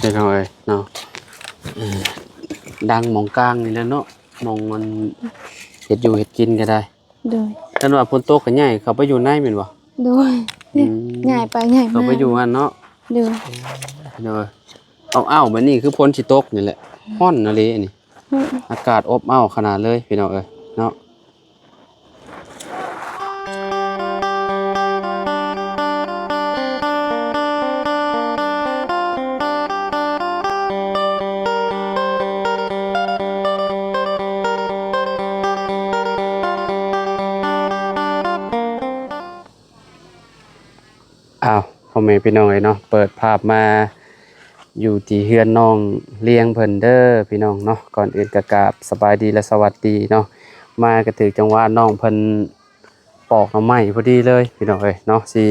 ພີ່ນ້ອງເອີຍເນາະ ເອີ ດັງໝ່ອງກາງນີ້ແຫຼະເນາະ ໝ່ອງມັນເຮັດຢູ່ເຮັດກິນກໍໄດ້. ໂດຍ ຄັນວ່າຝົນຕົກກໍຍ້າຍເຂົ້າໄປຢູ່ໃນແມ່ນບໍ່? ໂດຍ ອືມ ຍ້າຍໄປຍ້າຍມາ ເຂົ້າໄປຢູ່ຫັ້ນເນາະ. ໂດຍ ໂດຍ ອ້າວໆ ແບບນີ້ຄືຝົນຊິຕົກນີ້ແຫຼະ ຮ້ອນອີ່ຫຼີອັນນີ້ ຮ້ອນ ອາກາດອົບອ້າວຂະໜາດເລີຍພີ່ນ້ອງເອີຍເນາະ. ອ້າວ ພໍ່ແມ່ພີ່ນ້ອງເອີຍເນາະ ເປີດພາບມາຢູ່ທີ່ເຮືອນນ້ອງລຽງເພິ່ນເດີພີ່ນ້ອງເນາະ. ກ່ອນອື່ນກໍກາບສະບາຍດີ ແລະ ສະຫວັດດີເນາະ. ມາກໍຖືກຈັງຫວະນ້ອງເພິ່ນປອກໜໍ່ໄມ້ພໍດີເລີຍພີ່ນ້ອງເອີຍເນາະ ຊິ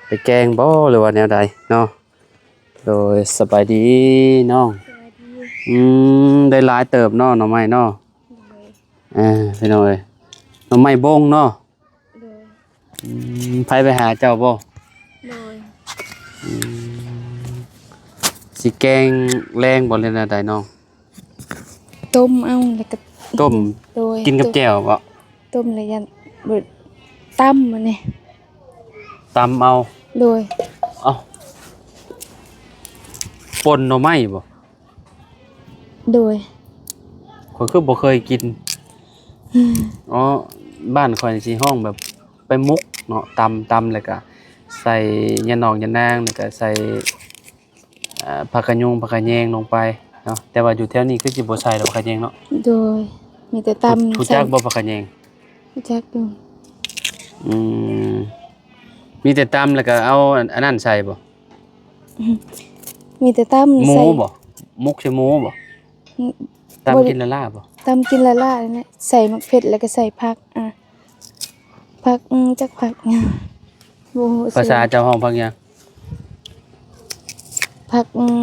ໄປແກງບໍ່ ຫຼືວ່າແນວໃດເນາະ. ໂດຍ ສະບາຍດີນ້ອງ. ສະບາຍດີ. ອືມ ໄດ້ຫຼາຍເຕີບເນາະ ໜໍ່ໄມ້ເນາະ. ໂດຍ ເອີ ພີ່ນ້ອງເອີຍ ໜໍ່ໄມ້ບົງເນາະ. ໂດຍ ອືມ ໃຜໄປຫາເຈົ້າບໍ່? ໂດຍ ອືມ ຊິແກງແລງບໍ່ ຫຼືແນວໃດນ້ອງ? ຕົ້ມເອົາ ແລ້ວກໍ ຕົ້ມ ໂດຍ ກິນກັບແຈ່ວບໍ່? ຕົ້ມແລ້ວຍັງ ຕຳອັນນີ້ ຕຳເອົາ. ໂດຍ ເອົ້າ ປົ່ນໜໍ່ໄມ້ບໍ່? ໂດຍ ຂ້ອຍຄືບໍ່ເຄີຍກິນ. ອໍ ບ້ານຂ້ອຍຊິຮ້ອງແບບໄປໝົກເນາະ ຕຳ ຕຳ ແລ້ວກະໃສ່ຫຍ້ານອກຫຍ້ານາງ ແລ້ວກະໃສ່ ເອີ ຜັກຂະຍຸງ ຜັກຂະແຍງລົງໄປເນາະ. ແຕ່ວ່າຢູ່ແຖວນີ້ຄືຊິບໍ່ໃສ່ດອກ ຜັກຂະແຍງເນາະ. ໂດຍ ມີແຕ່ຕຳ. ຮູ້ ຮູ້ຈັກບໍ່ ໃສ່ ຜັກຂະແຍງ? ຮູ້ຈັກຢູ່. ອືມ ມີແຕ່ຕຳ ແລ້ວກະເອົາອັນ ອັນນັ້ນໃສ່ບໍ່? ມີແຕ່ຕຳ ໝູ ໃສ່ ບໍ່? ໝົກໃສ່ໝູບໍ່? ອືມ ຕຳ ບໍ່ໄດ້ ກິນລ້າໆບໍ່? ຕຳກິນລ້າໆ ນັ້ນແຫຼະ ໃສ່ໝາກເຜັດ ແລ້ວກໍໃສ່ຜັກ ອ່າ ຜັກ ອືມ ຈັກຜັກຫຍັງ ບໍ່ຮູ້ຊື່. ພາສາເຈົ້າຮ້ອງຜັກຫຍັງ? ຜັກ ອືມ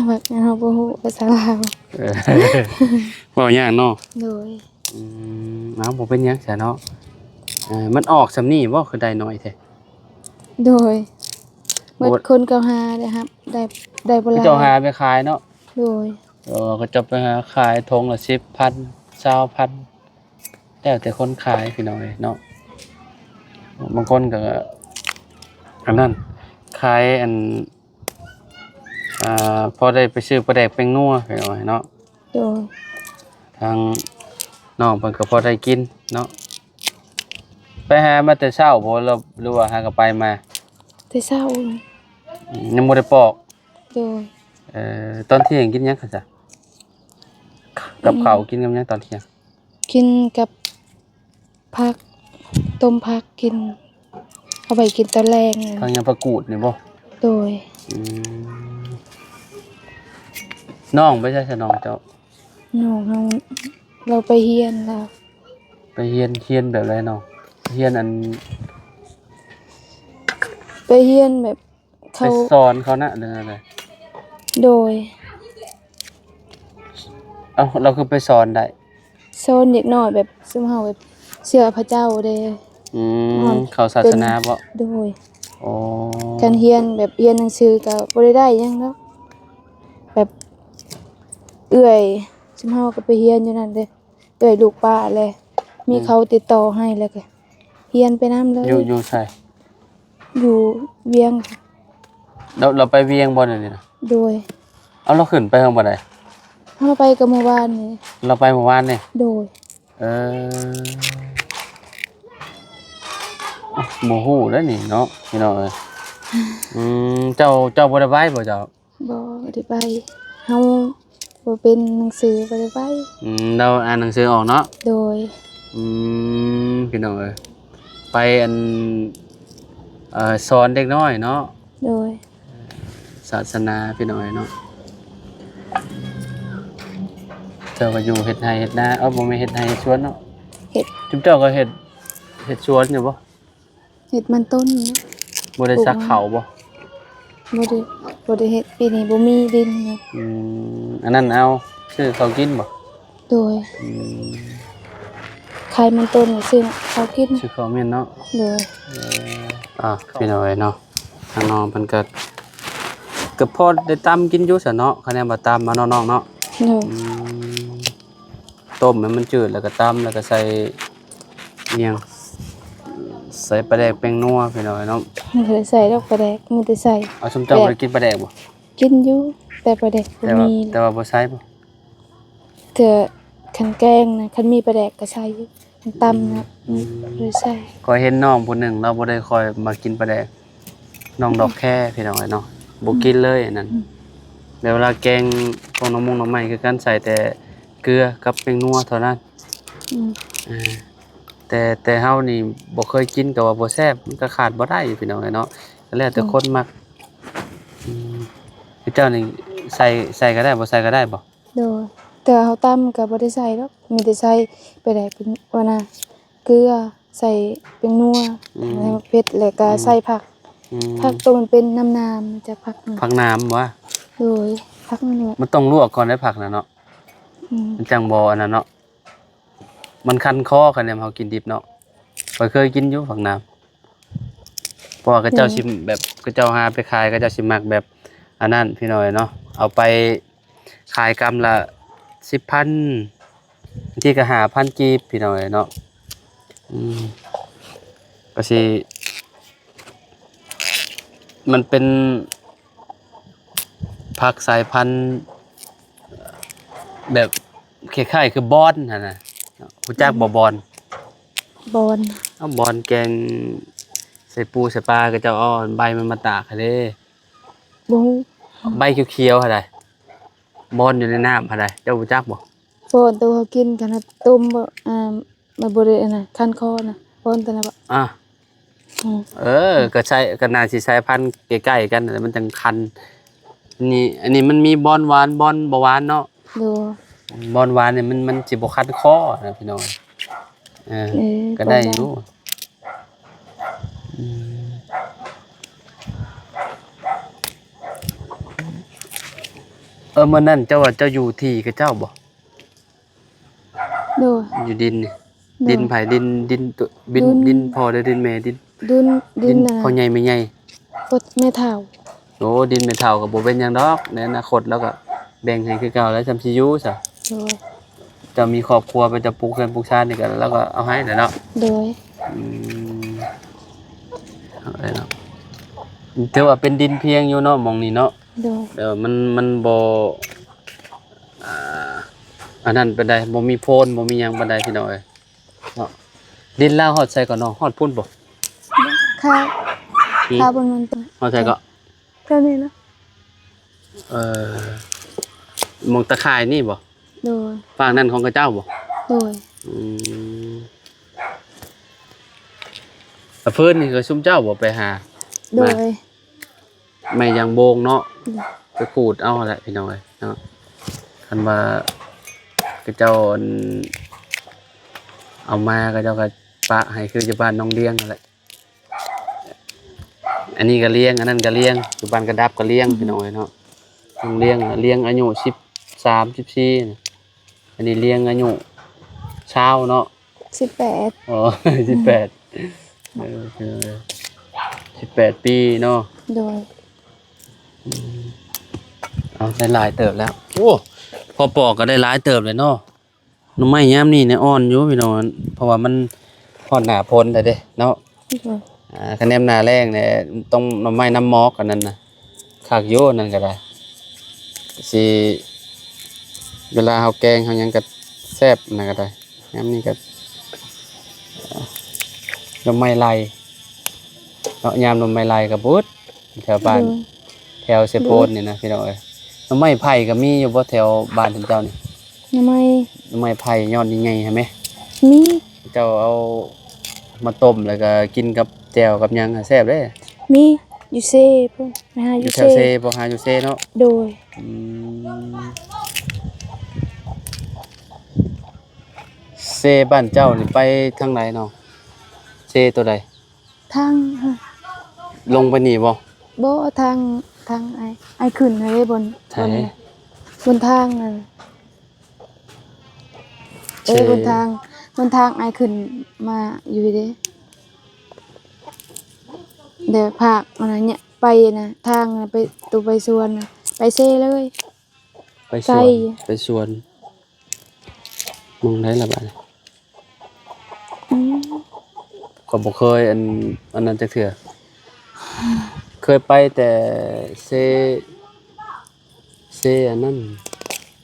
ຜັກຫຍັງ ເຮົາບໍ່ຮູ້ພາສາລາວ. ເອີ ເວົ້າຍາກເນາະ. ໂດຍ ອືມ ເອົາ ບໍ່ເປັນຫຍັງຊະເນາະ. ເອີ ມັນອອກສ່ຳນີ້ບໍ່ ຄືໄດ້ໜ້ອຍແທ້? ໂດຍ ໝົດ ໝົດຄົນເຂົາຫາໄດ້ຮັບ ໄດ້ ໄດ້ບໍ່ຫຼາຍ ເຂົາເຈົ້າຫາໄປຂາຍເນາະ. ໂດຍ ເອີ ເຂົາເຈົ້າໄປຫາຂາຍຖົງລະສິບພັນ ຊາວພັນ ແລ້ວແຕ່ຄົນຂາຍພີ່ນ້ອງເອີຍເນາະ. ບາງຄົນກໍອັນນັ້ນ ຂາຍອັນ ອ່າ ພໍໄດ້ໄປຊື້ປາແດກແປ້ງນົວພີ່ນ້ອງເອີຍເນາະ. ໂດຍ ທາງນ້ອງເພິ່ນກໍພໍໄດ້ກິນເນາະ. ໄປຫາມາແຕ່ເຊົ້າບໍ່ ຫຼື ຫຼືວ່າຫາກໍໄປມາ? ແຕ່ເຊົ້າ. ອືມ ຍັງບໍ່ໄດ້ປອກ. ໂດຍ ເອີ ຕອນທ່ຽງກິນຫຍັງຊະ? ກັບເຂົ້າ ອືມ ກິນກັບຫຍັງຕອນທ່ຽງ? ກິນກັບຜັກ ຕົ້ມຜັກກິນ ເອົາໄວ້ກິນຕອນແລງ. ຜັກຫຍັງ ຜັກກູດນີ້ບໍ່? ໂດຍ ອືມ ນ້ອງໄປໃສຊະ ນ້ອງເຈົ້າ? ນ້ອງເຮົາ ລາວໄປຮຽນລາວ. ໄປຮຽນ ຮຽນແບບໃດນ້ອງ? ຮຽນອັນ ໄປຮຽນແບບ ເຂົາ ໄປສອນເຂົານະ ຫຼືແນວໃດ? ໂດຍ ເອົ້າ ລາວຄືໄປສອນໄດ້? ສອນເດັກນ້ອຍແບບ ຊຸມເຮົາແບບເຊື່ອພະເຈົ້າເດ້. ອືມ ເຂົ້າສາສະໜາບໍ່? ໂດຍ ໂອ້ ການຮຽນແບບຮຽນໜັງສືກໍບໍ່ໄດ້ໄດ້ຫຍັງດອກ ແບບເອື້ອຍຊຸມເຮົາກໍໄປຮຽນຢູ່ນັ້ນເດ້. ເອື້ອຍລູກປ້າແຫຼະ ມີ ອືມ ເຂົາຕິດຕໍ່ໃຫ້ ແລ້ວກໍຮຽນໄປນຳເລີຍ. ຢູ່ ຢູ່ໃສ? ຢູ່ວຽງ. ລາວ ລາວໄປວຽງບໍ່ດຽວນີ້ນະ? ໂດຍ ເອົາ ລາວຂຶ້ນໄປເຖິງປານໃດ? ເຮົາໄປກໍມື້ວານນີ້. ລາວໄປມື້ວານນີ້? ໂດຍ ເອີ ບໍ່ຮູ້ເດ້ນີ້ເນາະ ພີ່ນ້ອງເອີຍ. ອືມ ເຈົ້າ ເຈົ້າບໍ່ໄດ້ໄປບໍ່ເຈົ້າ? ບໍ່ໄດ້ໄປ ເຮົາບໍ່ເປັນໜັງສື ບໍ່ໄດ້ໄປ. ອືມ ລາວອ່ານໜັງສືອອກເນາະ. ໂດຍ ອືມ ພີ່ນ້ອງເອີຍ ໄປອັນ ເອີ ສອນເດັກນ້ອຍເນາະ. ໂດຍ ສາສະໜາ ພີ່ນ້ອງເອີຍເນາະ. ເຈົ້າກໍຢູ່ເຮັດໄຮ່ເຮັດນາ ເອີ ບໍ່ແມ່ນເຮັດໄຮ່ເຮັດສວນເນາະ ເຮັດ ຈຸມເຈົ້າກໍເຮັດ ເຮັດສວນຢູ່ບໍ່? ເຮັດມັນຕົ້ນ. ບໍ່ໄດ້ສັກເຂົ້າບໍ່? ບໍ່ໄດ້ ບໍ່ໄດ້ເຮັດ ປີນີ້ບໍ່ມີດິນນະ. ອືມ ອັນນັ້ນເອົາ ຊື້ເຂົ້າກິນບໍ່? ໂດຍ ອືມ ຂາຍມັນຕົ້ນ ຊື້ເຂົ້າກິນ ຊື້ເຂົ້າ ແມ່ນເນາະ. ໂດຍ ເອີ ອ່າ ພີ່ນ້ອງເອີຍເນາະ ທາງນ້ອງເພິ່ນກໍ ກໍພໍໄດ້ຕຳກິນຢູ່ຊັ້ນເນາະ ຄະແນນວ່າຕຳມາເນາະນ້ອງເນາະ. ໂດຍ. ອືມ ຕົ້ມໃຫ້ມັນຈືດ ແລ້ວກໍຕຳ ແລ້ວກໍໃສ່ຫຍັງ ໃສ່ປາແດກແປ້ງນົວພີ່ນ້ອງເອີຍເນາະ. ບໍ່ໄດ້ໃສ່ດອກປາແດກ ມີແຕ່ໃສ່ ເອົາ ຊຸມເຈົ້າບໍ່ໄດ້ກິນປາແດກບໍ່? ກິນຢູ່ ແຕ່ປາແດກບໍ່ມີ ແຕ່ວ່າບໍ່ໃສ່ບໍ່? ເທື່ອຄັນແກງນະ ຄັນມີປາແດກກໍໃສ່ຢູ່ ຄັນຕຳນະ ອືມ ບໍ່ໄດ້ໃສ່. ຂ້ອຍເຫັນນ້ອງຜູ້ໜຶ່ງ ລາວບໍ່ໄດ້ຄ່ອຍມັກກິນປາແດກ ນ້ອງດອກແຄພີ່ນ້ອງເອີຍເນາະ ບໍ່ກິນເລີຍອັນນັ້ນ. ອືມ ແບບເວລາແກງພວກໜໍ່ມົງໜໍ່ໄມ້ຄືກັນ ໃສ່ແຕ່ເກືອກັບແປ້ງນົວເທົ່ານັ້ນ. ອືມ ເອີ ແຕ່ ແຕ່ເຮົານີ້ບໍ່ເຄີຍກິນກໍວ່າບໍ່ແຊບ ມັນກໍຂາດບໍ່ໄດ້ພີ່ນ້ອງເອີຍເນາະ ກໍແລ້ວແຕ່ຄົນມັກ. ອືມ ເຈົ້ານີ້ໃສ່ ໃສ່ກໍໄດ້ ບໍ່ໃສ່ກໍໄດ້ບໍ່? ໂດຍ. ແຕ່ເຮົາຕຳກໍບໍ່ໄດ້ໃສ່ດອກ ມີແຕ່ໃສ່ປາແດກເປັນ ອັນນະ ເກືອ ໃສ່ແປ້ງນົວ ອືມ ໃສ່ໝາກເຜັດ ແລ້ວກໍ ອືມ ໃສ່ຜັກ. ອືມ ຜັກໂຕມັນເປັນນ້ຳໆ ຈາກຜັກ ຜັກໜາມຫວາ? ໂດຍ ຜັກນັ້ນແຫຼະ ມັນຕ້ອງລວກກ່ອນໄດ໋ ຜັກນະເນາະ. ອືມ ມັນຈັ່ງບໍ່ອັນນັ້ນເນາະ ມັນຄັນຄໍຄັນແນມເຮົາກິນດິບເນາະ. ຂ້ອຍເຄີຍກິນຢູ່ຜັກໜາມ ເພາະວ່າເຂົາເຈົ້າ ໂດຍ ຊິແບບ ເຂົາເຈົ້າຫາໄປຂາຍ ເຂົາເຈົ້າຊິມັກແບບອັນນັ້ນພີ່ນ້ອງເນາະ ເອົາໄປຂາຍກຳລະສິບພັນ ບາງທີກໍຫ້າພັນກີບພີ່ນ້ອງເນາະ. ອືມ ກໍຊິ ມັນເປັນ ຜັກສາຍພັນແບບຄ້າຍໆຄືບອນຫັ້ນນະ ຮູ້ຈັກບໍ່ ອືມ ບອນ? ບອນ ເອົາ ບອນແກງໃສ່ປູໃສ່ປາ ເຂົາເຈົ້າເອົາໃບມັນມາຕາກຫັ້ນເດ້. ບໍ່ຮູ້ ໃບຂຽວໆຫັ້ນໃດ ບອນຢູ່ໃນນ້ຳຫັ້ນໃດ ເຈົ້າຮູ້ຈັກບໍ່? ບອນໂຕເຮົາກິນກັນນະ ຕົ້ມບໍ່ ອ່າ ມັນບໍ່ໄດ້ອັນນະ ຄັນຄໍນະ ບອນໂຕນັ້ນບໍ່? ອ່າ ອືມ ເອີ ກໍໃຊ້ ກໍໜ້າຊິສາຍພັນໃກ້ໆກັນ ແລ້ວມັນຈັ່ງຄັນ. ອັນນີ້ ອັນນີ້ມັນມີບອນຫວານ ບອນບໍ່ຫວານເນາະ. ໂດຍ. ບອນຫວານນີ້ມັນ ມັນຊິບໍ່ຄັນຄໍນະພີ່ນ້ອງ. ເອີ ເອີ ກໍໄດ້ຢູ່. ບອນຫວານ ອືມ ເອີ ມື້ນັ້ນເຈົ້າວ່າເຈົ້າຢູ່ທີ່ເຂົາເຈົ້າບໍ່? ໂດຍ. ຢູ່ດິນນີ້ ໂດຍ ດິນໃຜ? ດິນ ດິນໂຕ ດິນ ດິນ ດິນພໍ່ ຫຼື ດິນແມ່? ດິນ ດິນ ດິນ ດິນ ນະ ພໍ່ໃຫຍ່ແມ່ໃຫຍ່ ພໍ່ແມ່ເຖົ້າ. ໂອ້ ດິນແມ່ເຖົ້າກໍບໍ່ເປັນຫຍັງດອກ ໃນອະນາຄົດລາວກໍແບ່ງໃຫ້ຄືເກົ່າແຫຼະ ຊ່ຳຊິຢູ່ຊະ. ໂດຍ. ເຈົ້າມີຄອບຄົວໄປ ເຈົ້າປູກເຮືອນປູກຊານນີ້ກໍ ລາວກໍເອົາໃຫ້ແຫຼະເນາະ. ໂດຍ. ອືມ ເອົາໄດ້ເນາະ ຖືວ່າເປັນດິນພຽງຢູ່ເນາະ ໝ່ອງນີ້ເນາະ. ໂດຍ. ແຕ່ວ່າມັນ ມັນບໍ່ ອ່າ ອັນນັ້ນປານໃດ ບໍ່ມີໂພນ ບໍ່ມີຫຍັງປານໃດພີ່ນ້ອງເອີຍເນາະ. ດິນລາວຮອດໃສກ່ອນເນາະ? ຮອດພຸ້ນບໍ່? ຄ່າ ອືມ ຄ່າເບິ່ງມັນ ຮອດໃສເກາະ? ແຖວນີ້ນະ. ເອີ ໝ່ອງຕາຂ່າຍນີ້ບໍ່? ໂດຍ. ຟາກນັ້ນຂອງເຂົາເຈົ້າບໍ່? ໂດຍ. ອືມ ອາ ຟືນນີ້ກໍຊຸມເຈົ້າບໍ່ໄປຫາ? ໂດຍ. ມາ ໄມ້ຢາງໂບງເນາະ. ໂດຍ. ໄປຂູດເອົາຫັ້ນແຫຼະພີ່ນ້ອງເອີຍເນາະ. ຄັນວ່າເຂົາເຈົ້າ ອັນ ເອົາມາ ເຂົາເຈົ້າກໍປະໃຫ້ຄືຢູ່ບ້ານໜອງລຽງຫັ້ນແຫຼະ. ອັນນີ້ກໍລຽງ ອັນນັ້ນກໍລຽງ ຢູ່ບ້ານກະດັບກໍລຽງ ອືມ ພີ່ນ້ອງເອີຍເນາະ. ນ້ອງລຽງ ລຽງອາຍຸສິບສາມ ສິບສີ່ ອັນນີ້ລຽງອາຍຸຊາວເນາະ. ສິບແປດ. ອໍ ສິບແປດ. ເອີ ເອີ ສິບແປດປີເນາະ. ໂດຍ. ອືມ ເອົາ ໄດ້ຫຼາຍເຕີບແລ້ວ. ໂອ້ ພໍປອກກໍໄດ້ຫຼາຍເຕີບແລ້ວເນາະ. ໜໍ່ໄມ້ຍາມນີ້ນີ້ອ່ອນຢູ່ພີ່ນ້ອງ ເພາະວ່າມັນຮອດໜ້າຝົນແລ້ວເດ້ເນາະ. ໂດຍ. ອ່າ ຄັນແນມໜ້າແລ້ງນີ້ຕ້ອງໜໍ່ໄມ້ນ້ຳໝອກ ອັນນັ້ນນະ ຄັກຢູ່ ອັນນັ້ນກໍໄດ້ ຊິ ເວລາເຮົາແກງເຮົາຫຍັງກໍແຊບ ອັນນັ້ນກໍໄດ້. ຍາມນີ້ກໍໜໍ່ໄມ້ໄລ່ເນາະ ຍາມໜໍ່ໄມ້ໄລ່ກໍບຸດ ແຖວບ້ານ ໂດຍ ແຖວເຊໂປນນີ້ນະ ໂດຍ ພີ່ນ້ອງເອີຍ. ໜໍ່ໄມ້ໄຜ່ກໍມີຢູ່ບໍ່ແຖວບ້ານເຈົ້ານີ້? ໜໍ່ໄມ້ ໜໍ່ໄມ້ໄຜ່ຍອດໃຫຍ່ໆຫັ້ນແມ? ມີ. ເຈົ້າເອົາມາຕົ້ມ ແລ້ວກໍກິນກັບແຈ່ວກັບຫຍັງ ແຊບເດ້. ມີ ຢູ່ເຊພຸ້ນ ໄປຫາຢູ່ເຊ. ຢູ່ແຖວເຊບໍ່? ຫາຢູ່ເຊເນາະ. ໂດຍ. ອືມ ເຊບ້ານເຈົ້ານີ້ໄປທາງໃດເນາະ? ເຊໂຕໃດ? ທາງ ລົງໄປນີ້ບໍ່? ບໍ່ ທາງ ທາງອ້າຍ ອ້າຍຂຶ້ນຫັ້ນເດ້ ບົນ ໃສ? ບົນ ບົນທາງນັ້ນ ເອີ ເຊ ບົນທາງ ບົນທາງອ້າຍຂຶ້ນມາຢູ່ເດ້. ແຕ່ພາກອັນນັ້ນເນຍ ໄປນະ ທາງນະ ໄປ ໂຕໄປສວນນະ ໄປເຊເລີຍ. ໄປສວນ ໄກ ໄປສວນ ໝ່ອງໃດລະບາດນີ້? ອືມ ຂ້ອຍບໍ່ເຄີຍອັນ ອັນນັ້ນຈັກເທື່ອ ເຄີຍໄປແຕ່ເຊ ເຊອັນນັ້ນ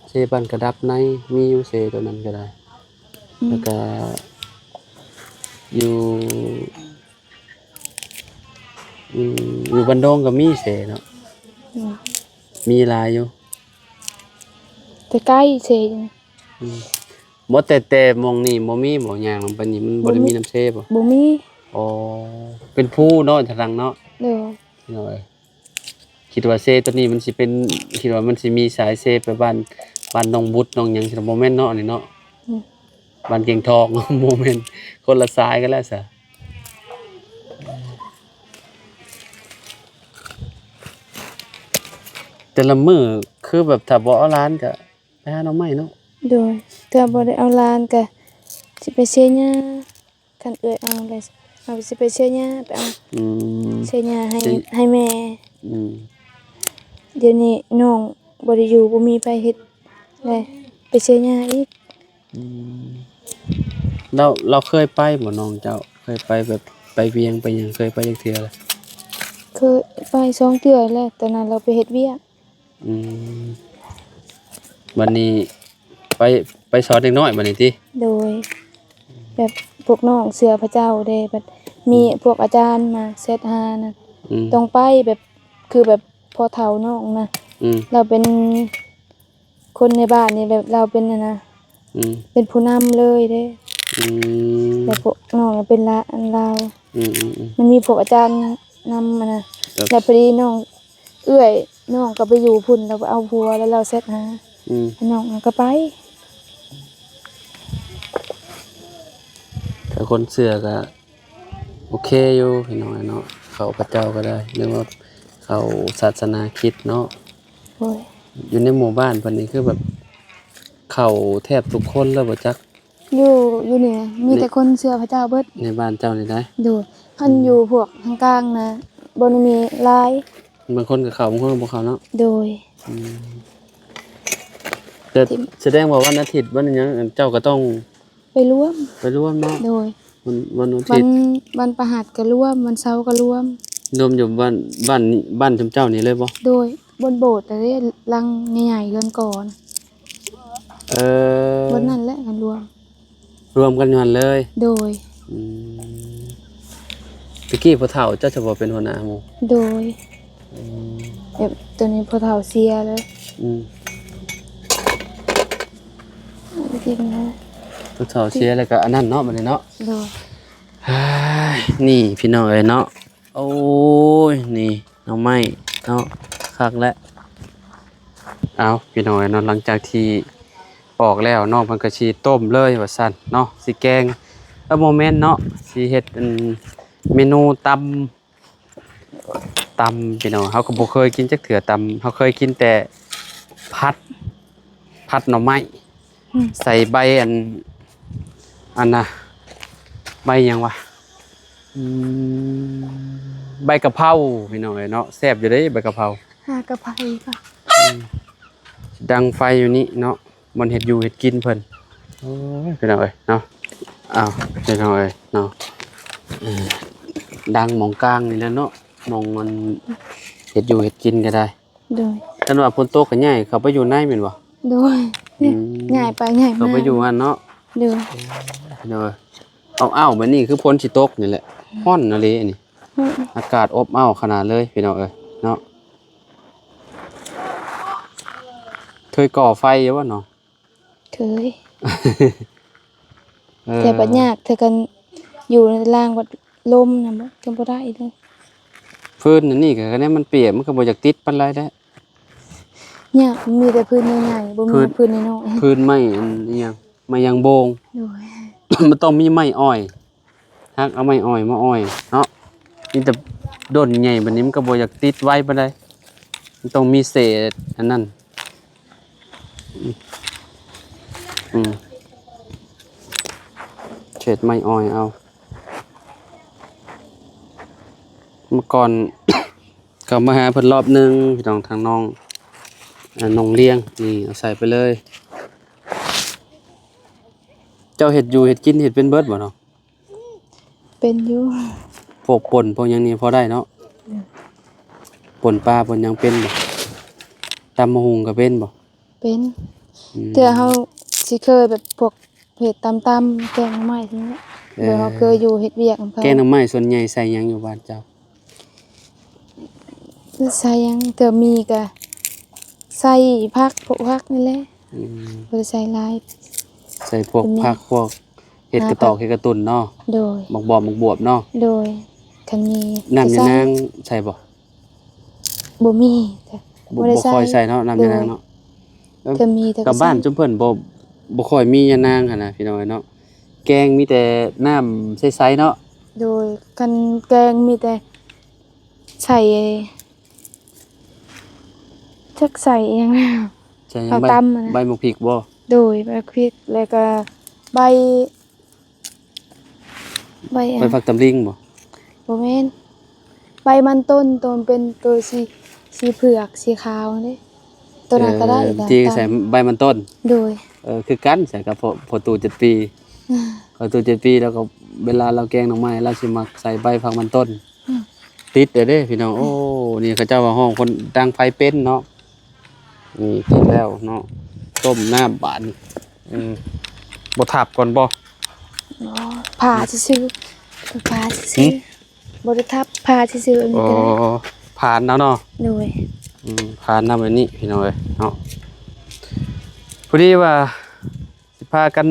ເຊບ້ານກະດັບໃນ ມີຢູ່ເຊໂຕນັ້ນກໍໄດ້. ອືມ ແລ້ວກະຢູ່ ອືມ ຢູ່ບ້ານດົງກໍມີເຊເນາະ. ອືມ ມີຫຼາຍຢູ່ ແຕ່ໄກເຊນີ້. ອືມ ບໍ່ ແຕ່ ແຕ່ໝ່ອງນີ້ບໍ່ມີບໍ່? ຍ່າງລົງໄປນີ້ມັນບໍ່ໄດ້ມີ ບໍ່ມີ ນ້ຳເຊບໍ່? ບໍ່ມີ. ອໍ ເປັນພູເນາະ ທາງຫຼັງເນາະ. ໂດຍ ໂດຍ. ຄິດວ່າເຊໂຕນີ້ມັນຊິເປັນ ຄິດວ່າມັນຊິມີສາຍເຊໄປບ້ານ ບ້ານໜອງບຸດໜອງຫຍັງຊີ້ນະ ບໍ່ແມ່ນເນາະ ອັນນີ້ເນາະ. ອືມ ບ້ານກຽງທອງ ບໍ່ແມ່ນ ຄົນລະສາຍກັນແລ້ວຊະ. ແຕ່ລະມື້ຄືແບບຖ້າບໍ່ເອົາຫຼານກະໄປຫາໜໍ່ໄມ້ເນາະ. ໂດຍ ຖ້າບໍ່ໄດ້ເອົາຫຼານກະຊິໄປເຊຍາ. ຄັນເອື້ອຍເອົາແລ້ວ ເຮົາຊິໄປເຊຍາ ໄປເອົາ. ອືມ ເຊຍາໃຫ້ ໃຫ້ແມ່. ອືມ ດຽວນີ້ນ້ອງບໍ່ໄດ້ຢູ່ ບໍ່ມີໃຜເຮັດ ແລ້ວໄປເຊຍາອີກ. ອືມ ແລ້ວ ແລ້ວເຄີຍໄປບໍ່ ນ້ອງເຈົ້າ? ເຄີຍໄປແບບໄປວຽງໄປຫຍັງ ເຄີຍໄປຈັກເທື່ອລະ? ເຄີຍໄປສອງເທື່ອແລ້ວ ຕອນນັ້ນລາວໄປເຮັດວຽກ. ອືມ ບັດນີ້ໄປ ໄປສອນເດັກນ້ອຍບັດນີ້ຕິ? ໂດຍ ແບບພວກນ້ອງເຊື່ອພະເຈົ້າເດ້ ບັດມີ ອືມ ພວກອາຈານມາແຊັດຫານະ. ອືມ ຕ້ອງໄປແບບ ຄືແບບພໍ່ເຖົ້ານ້ອງນະ. ອືມ ລາວເປັນ ຄົນໃນບ້ານນີ້ແບບລາວເປັນອັນນະ ອືມ ເປັນຜູ້ນຳເລີຍເດ້. ອືມ ແລ້ວພວກນ້ອງເປັນລາ ອັນລາວ. ອືມໆໆ ມັນມີພວກອາຈານນຳຫັ້ນນະ. ແລ້ວພໍດີນ້ອງ ເອື້ອຍນ້ອງກໍໄປຢູ່ພຸ້ນ ລາວໄປເອົາຜົວ ແລ້ວລາວແຊັດຫາ. ອືມ ນ້ອງກໍໄປ. ຖ້າຄົນເຊື່ອກໍ ໂອເຄຢູ່ພີ່ນ້ອງເນາະ ເຂົ້າພະເຈົ້າກໍໄດ້ ຫຼືວ່າເຂົ້າສາສະໜາຄຣິດເນາະ. ໂດຍ ຢູ່ໃນໝູ່ບ້ານເພິ່ນນີ້ຄືແບບເຂົ້າແທບທຸກຄົນແລ້ວບໍ່ຈັກ. ຢູ່ ຢູ່ນີ້ມີແຕ່ຄົນເຊື່ອພະເຈົ້າເບິດ ໃນບ້ານເຈົ້ານີ້ໄດ໋. ໂດຍ ຄັນ ອືມ ຢູ່ພວກທາງກາງນະ ບໍ່ໄດ້ມີຫຼາຍ. ບາງຄົນກໍເຂົ້າ ບາງຄົນກໍບໍ່ເຂົ້າເນາະ. ໂດຍ ອືມ ແຕ່ສະແດງວ່າວັນອາທິດ ວັນຫຍັງ ເຈົ້າກໍຕ້ອງ ໄປລວມ ໄປລວມເນາະ. ໂດຍ ວັນ ວັນອາທິດ ວັນ ວັນພະຫັດກໍລວມ ວັນເສົາກໍລວມ. ລວມຢູ່ບ້ານ ບ້ານ ບ້ານຊຸມເຈົ້ານີ້ເລີຍບໍ່? ໂດຍ ບົນໂບດເດ້ ຫຼັງໃຫຍ່ໆ ເຮືອນກໍນະ. ເອີ ບ່ອນນັ້ນແຫຼະ ກັນລວມ ລວມກັນຢູ່ຫັ້ນເລີຍ. ໂດຍ ອືມ ຕະກີ້ຜູ້ເຖົ້າເຈົ້າສະບໍ່ເປັນຫົວໜ້າໝູ່? ໂດຍ ອືມ ແບບໂຕນີ້ພໍ່ເຖົ້າເສຍເລີຍ. ອືມ ເປັນນະ ຜູ້ເຖົ້າເສຍແລ້ວກໍອັນນັ້ນເນາະ ບັດນີ້ເນາະ. ໂດຍ ນີ້ພີ່ນ້ອງເອີຍເນາະ. ໂອ້ຍ ນີ້ໜໍ່ໄມ້ເນາະ ຄັກແຫຼະ. ເອົາ ພີ່ນ້ອງເອີຍເນາະ ຫຼັງຈາກທີ່ປອກແລ້ວ ນ້ອງເພິ່ນກໍຊິຕົ້ມເລີຍວ່າຊັ້ນເນາະ ຊິແກງ ເອີ ບໍ່ແມ່ນເນາະ ຊິເຮັດ ອັນ ເມນູຕຳ ຕຳ ພີ່ນ້ອງ ເຮົາກໍບໍ່ເຄີຍກິນຈັກເທື່ອຕຳ ເຮົາເຄີຍກິນແຕ່ຜັດ ຜັດໜໍ່ໄມ້ ອືມ ໃສ່ໃບອັນ ອັນນະ ໃບຫຍັງວະ ອືມ ໃບກະເພົາ ພີ່ນ້ອງເອີຍເນາະ ແຊບຢູ່ເດ້ໃບກະເພົາ. ຫາກະໄພກໍ ອືມ ດັງໄຟຢູ່ນີ້ເນາະ ບ່ອນເຮັດຢູ່ເຮັດກິນເພິ່ນ. ໂອ້ຍ ພີ່ນ້ອງເອີຍເນາະ ອ້າວ ພີ່ນ້ອງເອີຍເນາະ ເອີ ດັງໝ່ອງກາງນີ້ແຫຼະເນາະ ໝ່ອງມັນເຮັດຢູ່ເຮັດກິນກໍໄດ້. ໂດຍ ຄັນວ່າຝົນຕົກກໍຍ້າຍເຂົ້າໄປຢູ່ໃນແມ່ນບໍ່? ໂດຍ ອືມ ຍ້າຍໄປຍ້າຍມາ ເຂົ້າໄປຢູ່ຫັ້ນເນາະ. ໂດຍ ໂດຍ ອ້າວໆ ແບບນີ້ຄືຝົນຊິຕົກນີ້ແຫຼະ ຮ້ອນອີ່ຫຼີອັນນີ້ ຮ້ອນ ອາກາດອົບອ້າວຂະໜາດເລີຍ ພີ່ນ້ອງເອີຍເນາະ. ເຄີຍກໍ່ໄຟຢູ່ບໍ່ເນາະ? ເຄີຍ ເອີ ແຕ່ບັດຍາກ ເທື່ອກັນຢູ່ໃນຕາລາງບັດລົມນະ ບໍ່ ຈັ່ງບໍ່ໄດ້ເລີຍ. ຟືນອັນນີ້ກໍ ຄັນມັນປຽກ ມັນກໍບໍ່ຢາກຕິດປານໃດແຫຼະ. ຍາກ ມີແຕ່ຟືນໃຫຍ່ໆ ບໍ່ມີ ຟືນ ຟືນນ້ອຍໆ ຟືນໄມ້ອັນອີ່ຫຍັງ ໄມ້ຢາງໂບງ. ໂດຍ ມັນຕ້ອງມີໄມ້ອ້ອຍ ຫາກເອົາໄມ້ອ້ອຍມາອ້ອຍເນາະ ມີແຕ່ດົນໃຫຍ່ ບັດນີ້ມັນກໍບໍ່ຢາກຕິດໄວປານໃດ ມັນຕ້ອງມີເສດອັນນັ້ນ. ອືມ ເສດໄມ້ອ້ອຍເອົາ. ເມື່ອກ່ອນ ເຂົ້າມາຫາເພິ່ນລອບໜຶ່ງ ພີ່ນ້ອງ ທາງນ້ອງ ອ່າ ນ້ອງລ້ຽງ ນີ້ ເອົາໃສ່ໄປເລີຍ. ເຈົ້າເຮັດຢູ່ເຮັດກິນເຮັດເປັນເບິດບໍ່ນ້ອງ? ເປັນຢູ່. ພວກປົ່ນພວກຫຍັງນີ້ພໍໄດ້ເນາະ? ອືມ. ປົ່ນປາປົ່ນຫຍັງເປັນບໍ່? ຕຳບັກຫຸ່ງກໍເປັນບໍ່? ເປັນ. ອືມ. ເທື່ອເຮົາຊິເຄີຍແບບພວກເຮັດຕຳໆ ແກງໜໍ່ໄມ້ນີ້ແຫຼະ. ເອີ. ແບບເຮົາເຄີຍຢູ່ເຮັດວຽກນຳເຂົາ. ແກງໜໍ່ໄມ້ສ່ວນໃຫຍ່ໃສ່ຫຍັງຢູ່ບ້ານເຈົ້າ? ໃສ່ຫຍັງ? ເທື່ອມີກໍໃສ່ຜັກ ພວກຜັກນີ້ແຫຼະ. ອືມ. ບໍ່ໄດ້ໃສ່ຫຼາຍ. ໃສ່ພວກ ກໍມີ ຜັກ ພວກເຫັດກະຕອກ ຫາຜັກ ເຫັດກະຕຸ່ນເນາະ. ໂດຍ. ໝາກບອບ ໝາກບວບເນາະ. ໂດຍ. ຄັນມີ ນ້ຳ ກໍໃສ່. ຍານາງໃສ່ບໍ່? ບໍ່ມີ ບໍ່ ບໍ່ໄດ້ໃສ່ ບໍ່ຄ່ອຍໃສ່ເນາະ ນ້ຳຍານາງເນາະ. ໂດຍ. ເອີ ກໍມີແຕ່ ກັບບ້ານ ໃສ່ ຊຸມເພິ່ນບໍ່ ບໍ່ຄ່ອຍມີຍານາງຫັ້ນນະ ພີ່ນ້ອງເອີຍເນາະ. ແກງມີແຕ່ນ້ຳໃສໆເນາະ. ໂດຍ. ຄັນແກງມີແຕ່ໃສ່ ຈັກໃສ່ອີ່ຫຍັງ ໃສ່ຫຍັງ? ເອົາ ໃບ ຕຳຫັ້ນນະ ໃບໝາກພິກບໍ່? ໂດຍ. ໃບໝາກພິກ ແລ້ວກໍໃບ ໃບຫຍັງ? ໃບຜັກຕຳລິງບໍ່? ບໍ່ແມ່ນ ໃບມັນຕົ້ນ ໂຕມັນເປັນໂຕສີ ສີເຜືອກ ສີຂາວເດ້. ໂຕນັ້ນກໍໄດ້. ເອີ ທີ່ໃສ່ໃບມັນຕົ້ນ. ໂດຍ. ເອີ ຄືກັນໃສ່ກັບພໍ່ຕູ້ເຈັດປີ. ອືມ. ພໍ່ຕູ້ເຈັດປີ ແລ້ວກໍເວລາລາວແກງໜໍ່ໄມ້ ລາວຊິມັກໃສ່ໃບຜັກມັນຕົ້ນ. ອືມ. ຕິດເດ້ພີ່ນ້ອງ. ໂອ້ ນີ້ເຂົາເຈົ້າວ່າຮ້ອງຄົນດັງໄຟເປັນເນາະ. ນີ້ຕິດແລ້ວເນາະ. ຕົ້ມນ້ຳບາດນີ້. ອືມ. ບໍ່ທັບກ່ອນບໍ່? ບໍ່ ຜ່າຊື່ໆ ຜ່າຊື່ໆ. ຫື? ບໍ່ໄດ້ທັບ ຜ່າຊື່ໆ ອັນນີ້ກໍໄດ້. ອໍ ຜ່ານເອົາເນາະ. ໂດຍ. ອືມ ຜ່ານເອົາແບບນີ້ ພີ່ນ້ອງເອີຍເນາະ. ພໍດີວ່າຊິພາກັນ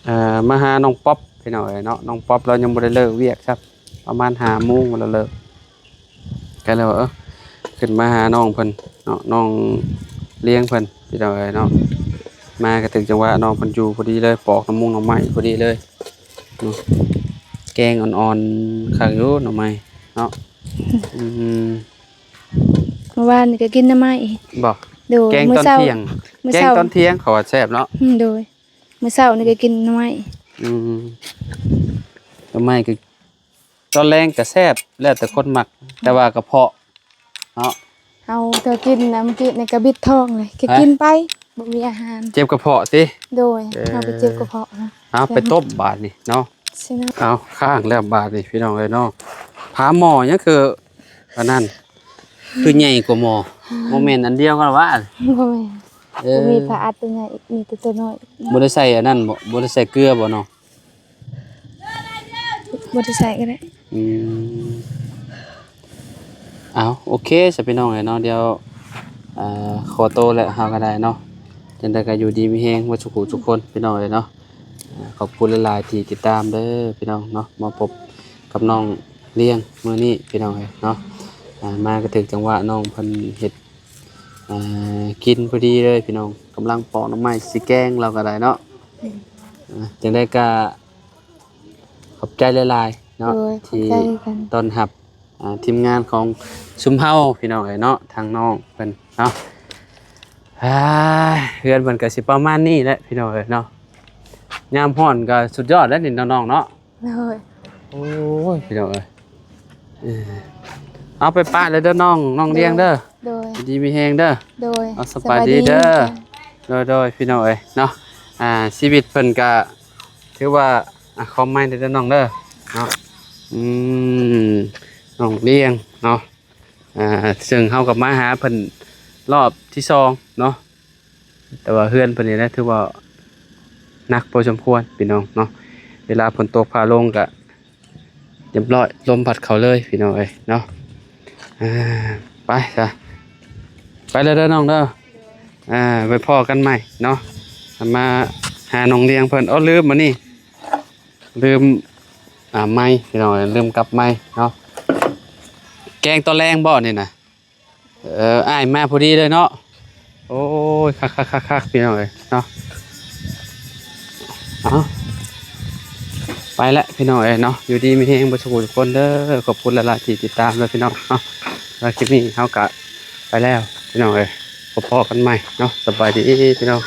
ເອີ ມາຫານ້ອງປັອບ ພີ່ນ້ອງເອີຍເນາະ. ນ້ອງປັອບລາວຍັງບໍ່ໄດ້ເລີກວຽກຊ້ຳ ປະມານຫ້າໂມງລາວເລີກ. ກໍເລີຍວ່າ ເອີ ຂຶ້ນມາຫານ້ອງເພິ່ນເນາະ ນ້ອງລ້ຽງເພິ່ນ ພີ່ນ້ອງເອີຍເນາະ. ມາກໍຖືກຈັງຫວະນ້ອງເພິ່ນຢູ່ພໍດີເລີຍ ປອກໜໍ່ມຸງໜໍ່ໄມ້ພໍດີເລີຍເນາະ. ແກງອ່ອນໆ ຄັກຢູ່ໜໍ່ໄມ້ເນາະ. ອືມ. ມື້ວານນີ້ກໍກິນໜໍ່ໄມ້. ບໍ່? ໂດຍ. ແກງຕອນທ່ຽງ ມື້ເຊົ້າ ແກງຕອນທ່ຽງເຂົາວ່າແຊບເນາະ. ອືມ ໂດຍ. ມື້ເຊົ້ານີ້ກໍກິນໜໍ່ໄມ້. ອືມ. ໜໍ່ໄມ້ກໍຕອນແລງກໍແຊບ ແລ້ວແຕ່ຄົນມັກ ແຕ່ວ່າກະເພາະເນາະ. ເຮົາເທື່ອກິນນະ ມື້ກີ້ນີ້ກະບິດທ້ອງເລີຍ ກະກິນໄປ ບໍ່ມີອາຫານ. ເຈັບກະເພາະຕິ? ໂດຍ. ເອີ ເຮົາໄປເຈັບກະເພາະນະ. ເອົາ ໄປຕົ້ມບາດນີ້ເນາະ. ເອົາ ຄ້າງແລ້ວບາດນີ້ ພີ່ນ້ອງເອີຍເນາະ. ຝາໝໍ້ຫຍັງຄືອັນນັ້ນ ຄືໃຫຍ່ກວ່າໝໍ້? ບໍ່ແມ່ນອັນດຽວກັນຫວາ? ບໍ່ແມ່ນ. ເອີ ບໍ່ມີຝາອັດຕົວໃຫຍ່ ມີແຕ່ຕົວນ້ອຍ. ບໍ່ໄດ້ໃສ່ອັນນັ້ນບໍ່? ບໍ່ໄດ້ໃສ່ເກືອບໍ່ນ້ອງ? ບໍ່ໄດ້ໃສ່ກໍໄດ້. ອືມ. ເອົາ ໂອເຄຊະ ພີ່ນ້ອງເອີຍເນາະ. ດຽວ ເອີ ຂໍໂຕແລ້ວເຮົາກໍໄດ້ເນາະ. ຈັ່ງໃດກໍຢູ່ດີມີແຮງເບິດທຸກຜູ້ທຸກຄົນ ພີ່ນ້ອງເອີຍເນາະ. ເອີ ຂອບຄຸນຫຼາຍໆທີ່ຕິດຕາມເດີພີ່ນ້ອງເນາະ. ມາພົບກັບນ້ອງລ້ຽງມື້ນີ້ພີ່ນ້ອງເອີຍເນາະ. ເອີ ມາກໍຖືກຈັງຫວະນ້ອງເພິ່ນເຮັດ ເອີ ກິນພໍດີເລີຍພີ່ນ້ອງ. ກຳລັງປອກໜໍ່ໄມ້ຊິແກງ ລາວກໍໄດ້ເນາະ. ອືມ. ເອີ ຈັ່ງໃດກໍຂອບໃຈຫຼາຍໆເນາະ ໂດຍ ທີ່ ຂອບໃຈຄືກັນ ຕ້ອນຮັບ ອ່າ ທີມງານຂອງຊຸມເຮົາພີ່ນ້ອງເອີຍເນາະ ທາງນ້ອງເພິ່ນເນາະ. ອ່າ ເຮືອນເພິ່ນກໍຊິປະມານນີ້ແຫຼະພີ່ນ້ອງເອີຍເນາະ. ຍາມຮ້ອນກໍສຸດຍອດແລ້ວນີ້ນ້ອງໆເນາະ. ໂດຍ. ໂອ້ຍ ພີ່ນ້ອງເອີຍ ເອີ ເອົາໄປປະແລ້ວເດີນ້ອງ ນ້ອງລ້ຽງເດີ. ໂດຍ. ຢູ່ດີມີແຮງເດີ. ໂດຍ. ເອົາ ສະບາຍດີເດີ. ສະບາຍດີ. ໂດຍໆ ພີ່ນ້ອງເອີຍເນາະ. ອ່າ ຊີວິດເພິ່ນກະຖືວ່າ ອ່າ ຄອມໃໝ່ເດີນ້ອງເດີເນາະ. ອືມ ນ້ອງລ້ຽງເນາະ. ອ່າ ເຊິ່ງເຮົາກໍມາຫາເພິ່ນຮອບທີສອງເນາະ. ແຕ່ວ່າເຮືອນເພິ່ນນີ້ນະ ຖືວ່າໜັກພໍສົມຄວນພີ່ນ້ອງເນາະ. ເວລາຝົນຕົກຟ້າລົງກະຮຽບຮ້ອຍ ລົມພັດເຂົ້າເລີຍພີ່ນ້ອງເອີຍເນາະ. ອ່າ ໄປຊະ ໄປເລີຍເດີນ້ອງເດີ. ອ່າ ໄປພໍ້ກັນໃໝ່ເນາະ. ມາຫານ້ອງລ້ຽງເພິ່ນ. ໂອ້ ລືມອັນນີ້ ລືມ ອ່າ ໄມພີ່ນ້ອງເອີຍ ລືມກັບໄມເນາະ. ແກງຕອນແລງບໍ່ນີ້ນະ? ເອີ ອ້າຍມາພໍດີເລີຍເນາະ. ໂອ້ຍ ຄັກໆໆໆ ພີ່ນ້ອງເອີຍເນາະ. ເອົາ ໄປແລ້ວພີ່ນ້ອງເອີຍເນາະ. ຢູ່ດີມີແຮງເບິດສູ່ຜູ້ທຸກຄົນເດີ. ຂອບຄຸນຫຼາຍໆທີ່ຕິດຕາມເດີພີ່ນ້ອງເນາະ. ແລ້ວຄລິບນີ້ເຮົາກະໄປແລ້ວພີ່ນ້ອງເອີຍ. ພໍ້ກັນໃໝ່ເນາະ. ສະບາຍດີພີ່ນ້ອງ.